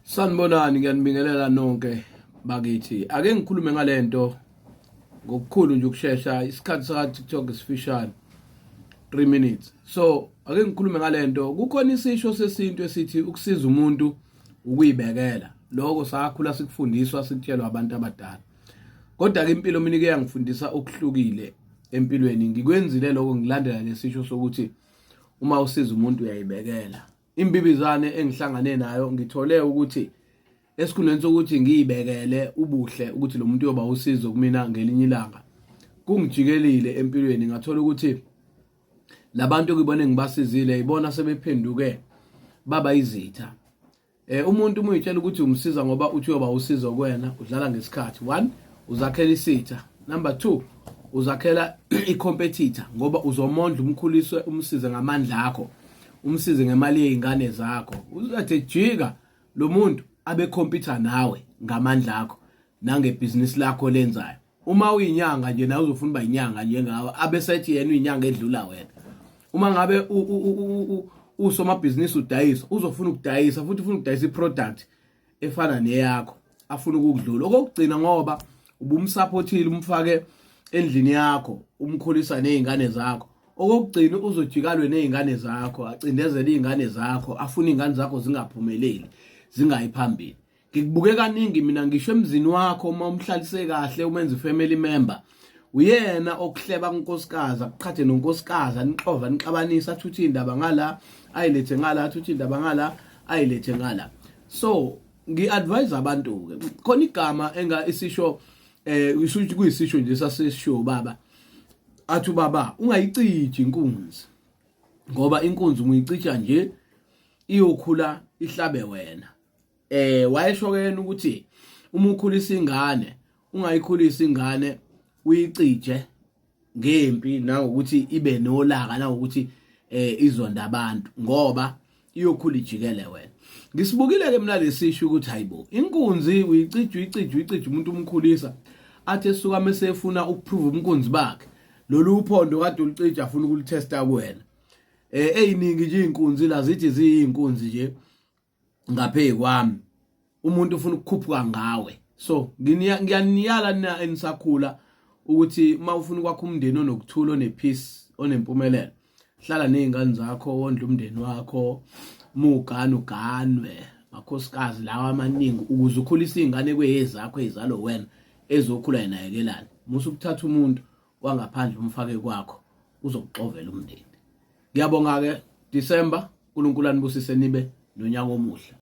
Sanibonani, ngiyanibingelela nonke bakithi. Ake ngikhulume ngalento ngokukhulu nje ukushesha, isikhathi saka TikTok isifishane 3 minutes. So, ake ngikhulume ngalento. Kukhona isisho sesintu esithi ukusiza umuntu ukuyibekela. Lokho sakhula sikufundiswa sikutshelwa abantu abadala. Kodwa ke impilo mina ike yangifundisa okuhlukile empilweni. Ngikwenzile lokho ngilandela lesisho sokuthi uma usiza umuntu uyayibekela. Imbibizane engihlangane nayo ngithole ukuthi esikhundleni sokuthi ngiyibekele ubuhle ukuthi lo muntu uyoba usizo kumina ngelinye ilanga kungijikelile empilweni ngathola ukuthi labantu okubone ngibasizile ibona sebephenduke baba izitha. Umuntu uma uyitshela ukuthi umsiza ngoba uthi uyoba usizo kuwena udlala ngesikhathi. One, uzakhela isitha. Number 2, uzakhela i-competitor ngoba uzomondla umkhuliswe umsize ngamandla akho. Umsize ngemali yezingane zakho. Uzathi jika lo muntu abe competitor nawe ngamandla akho nangebhizinisi lakho lenzayo. Uma uyinyanga nje nawe uzofuna uba inyanga njengawe abesethi yena uyinyanga edlula wena. Uma ngabe usomabhizinisi udayisa uzofuna ukudayisa futhi ufuna ukudayisa iproduct efana neyakho afuna ukukudlula. Okokugcina ngoba ubumsupportile umfake endlini yakho umkhulisa nezingane zakho. Okokugcina uzojikalwe nezingane zakho acindezele izingane zakho afune izingane zakho zingaphumeleli zingayi phambili. Ngikubuke kaningi mina ngisho emzini wakho uma umhlalise kahle umenza ifamily member uyena okuhleba kunkosikazi akuqhathe nonkosikazi anixova nixabanisa athuthe indaba ngala ayilethe ngala athuthe indaba ngala ayilethe ngala. So ngi-advise abantu-ke khona igama enga isisho isho kuyisisho nje sasisho baba athi ubaba ungayiciji inkunzi ngoba inkunzi uyicija nje iyokhula ihlabe wena. Wayesho ke yena ukuthi uma ukhulisa ingane ungayikhulisa ingane uyicije ngempi nangokuthi ibe nolaka nangokuthi izonda abantu ngoba iyokhula ijikele wena. Ngisibukile ke mina lesisho ukuthi hayibo inkunzi uyicija uyicija uyicija umuntu umkhulisa athi esuka mase efuna ukuprove ubunkunzi bakhe lolu uphondo kade ulucija afuna ukulitesta kuwena. Eyiningi nje inkunzi la zithi ziyinkunzi nje ngaphezu kwami umuntu ufuna ukukhuphuka ngawe. So ngiyaniyala nina enisakhula ukuthi uma ufuna ukwakha umndeni onokuthula onepeace onempumelelo hlala nezingane zakho wondle umndeni wakho mugane uganwe makhosikazi lawa amaningi ukuze ukhulise izingane kweyezakho ezalo wena ezokhula inakekelana. Musa ukuthatha umuntu wangaphandle umfake kwakho uzokuxovela umndeni. Ngiyabonga ke December, uNkulunkulu anibusise nibe nonyaka omuhle.